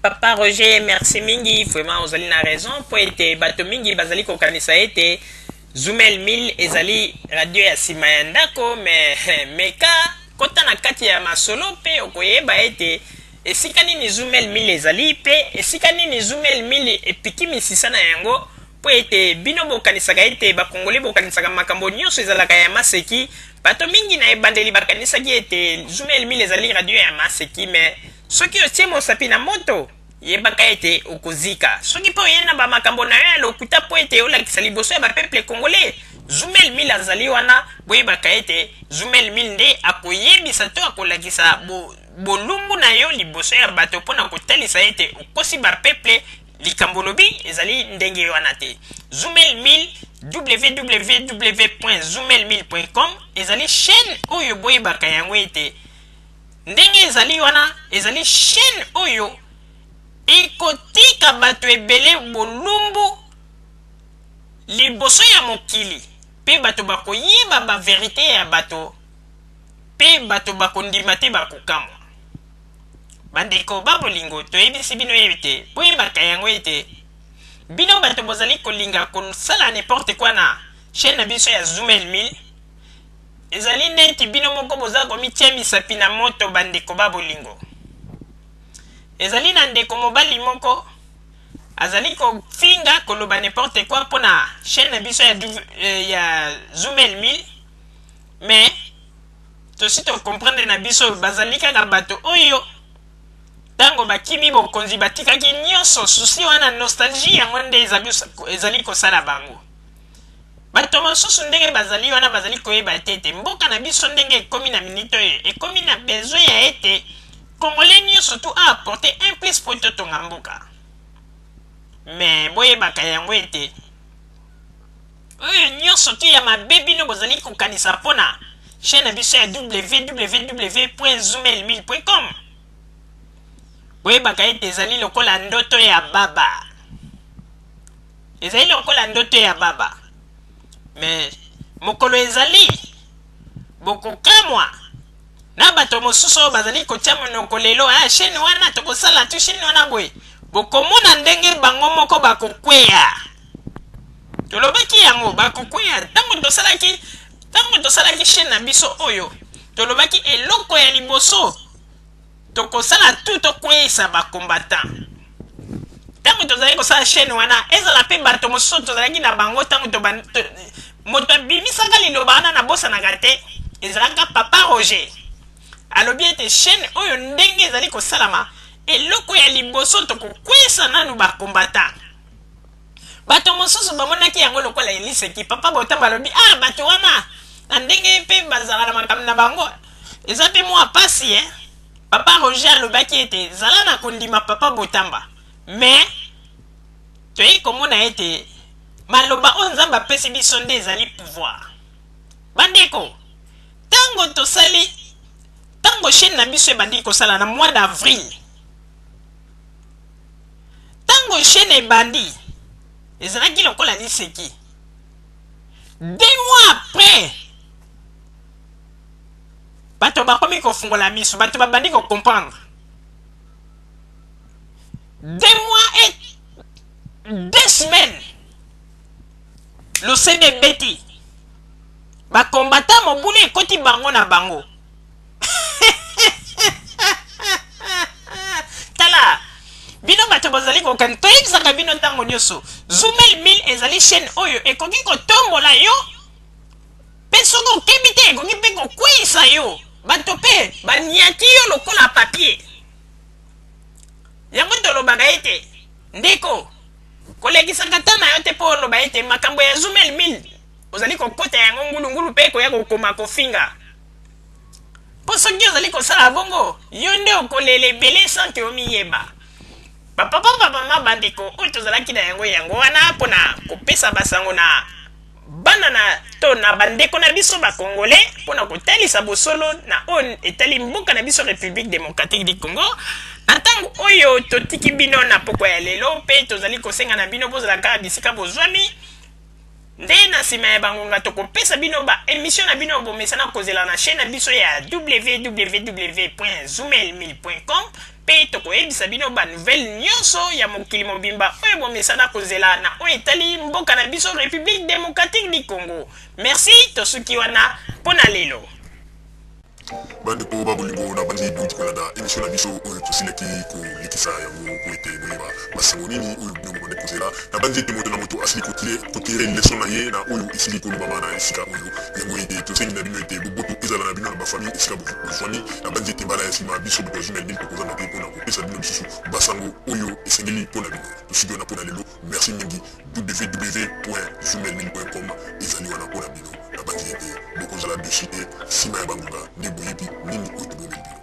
Papa Roger, merci mingi, vraiment ozali na raison mpo ete bato mingi bazali kokanisa ete Zumel 1000 ezali radio ya nsima ya ndako, me meka kota na kati ya masolo mpe okoyeba ete esika nini Zumel 1000 ezali mpe esika nini Zumel 1000 epiki misisa na yango, mpo ete bino bokanisaka ete bakongole bokanisaka makambo nyonso ezalaka ya maseki. Bato mingi na ebandeli bakanisaki ete Zumel 1000 ezali radio ya maseki, me soki otie mosapi na moto, yebaka ete okozika. Soki mpe oye na bamakambo na yo ya lokuta mpo ete olakisa liboso ya bapeuple congolais, Zumel 1000 azali wana. Boyebaka ete Zumel 1000 nde akoyebisa to akolakisa bolumbu na yo liboso ya bato mpo na kotalisa ete okosi bapeuple. Likambo olobi ezali ndenge wana te. Zumel 1000, www.zumel1000.com ezali chaîne oyo boyebaka yango ete ndenge ezali wana, ezali chaîne oyo ekotika bato ebele bolumbu liboso ya mokili, mpe bato bakoyeba baverite ya bato, mpe bato bakondima te, bakokamwa. Bandeko ba bolingo, toyebisi bino ete boyebaka yango ete bino bato bozali kolinga kosala n'importe quoi na chaîne na biso ya Zumel 1000, ezali neti bino moko boza komitia misapi na moto. Bandeko ba bolingo, ezali na ndeko mobali moko azali kofinga, koloba n'importe quoi mpona chaîne na biso ya Zumel 1000, mais tosi tocomprendre na biso bazali kaka bato oyo ntango bakimi bokonzi batikaki nyonso. Souci wana, nostalgie yango nde ezali kosala bango. Bato mosusu ndenge bazali wana, bazali koyeba te ete mboka na biso ndenge ekomi na minute oyo, ekomi na besoin ya ete congolais nyonso tu aapporte un plus po totonga mboka. Me boyebaka yango ete oyo nyonso tu ya mabe bino bozali kokanisa mpona chaîne na biso ya www.zumel1000.com, boyebaka ete ezali lokola ndoto ya baba, ezali lokola ndoto ya baba. Me mokolo ezali bokokamwa na bato mosusu oyo bazali kotia monoko lelo: "Ah, chaîne wana tokosala tu chaîne wana boye." Bokomona ndenge bango moko bakokweya. Tolobaki yango, bakokweya. Ntango tosalaki chaîne na biso oyo, tolobaki eloko ya liboso tokosala tu tokweyisa bacombattant. Ntango tozalaki kosala chaîne wana, ezala mpe bato mosusu tozalaki na bango, ntango moto abimisaka liloba wana, nabosanaka te, ezalaka papa Roger. Alobi ete chaîne oyo ndenge ezali kosalama, eloko ya liboso tokokweyisa nanu bacombattant. Bato mosusu bamonaki yango lokola eliseki. Papa Botamba alobi: "Ah, bato wana na ndenge mpe bazala na makambo na bango, eza mpe mwa pasi, eh." Papa Roger alobaki ete zala na kondima, papa Botamba. Me toyei komona ete maloba oyo Nzambe apesi biso nde ezali pouvoir. Bandeko, ntango tosali, ntango chaîne na biso ebandi kosala na mois d'avril, ntango chaîne ebandi, ezalaki lokola liseki. 2 mois après, bato bakomi kofungola miso, bato babandi kocomprendre. 2 mois et 2 semaines, losebe ebeti bacombattants, mobulu ekoti bango na bango. Tala, bino bato bozali kokani, toyebisaka bino ntango nyonso, Zumel 1000 ezali chaîne oyo ekoki kotombola yo, mpe soki okebi te, ekoki mpe kokweyisa yo. Bato mpe baniati yo lokola papier. Yango tolobaka ete ndeko, kolekisaka ta na yo te mpo oloba ete makambo ya Zumel 1000 ozali kokota yango ngulungulu mpe koya kokoma kofinga, mpo soki ozali kosala bongo, yo nde okolela ebele sans que omiyeba. Bapapa, bamama, bandeko, oyo tozalaki na yango, yango wana mpona kopesa basango na bana na to na bandeko na biso bakongolais, mpona kotalisa bosolo na oyo etali mboka na biso République démocratique du Congo na ntango oyo totiki bino na pokwa ya lelo. Mpe tozali kosenga na bino bozala kaka bisika bozwami, nde na nsima ya bangonga tokopesa bino ba émission na bino bomesana kozela na chaîne na biso ya www.zumel1000.com. Mpe tokoyebisa bino ba nouvelles nionso ya mokili mobimba oyo bomesana kozela na oyo etali mboka na biso Republique Democratique du Congo. Merci, tosuki wana mpo na lelo. Bandeko ba bolingo, nabanzi bowuti kolanda emission na biso oyo tosilaki kolekisa yango mpo ete boyeba basango nini oyo bino bobandaki kozela. Nabanzi ete moto na moto asili ko tirer leçon na ye na oyo esili kolobama na esika oyo. Yango ete tosengi na bino ete boboto ezala na bino na ba famille esika bozwami. Nabanzi ete mbala ya sima biso bato ya Zumel 1000 tokozanga te mpo na kopesa bino lisusu basango oyo esengeli mpo na bino. Tosuki wana mpo na lelo. Merci mingi. www.zumel1000.com ezali wana mpo na bino. Nabanzi ete bokozala deçu te. Sima ya bangonga nde boyebi nini oyo tobombeli bino.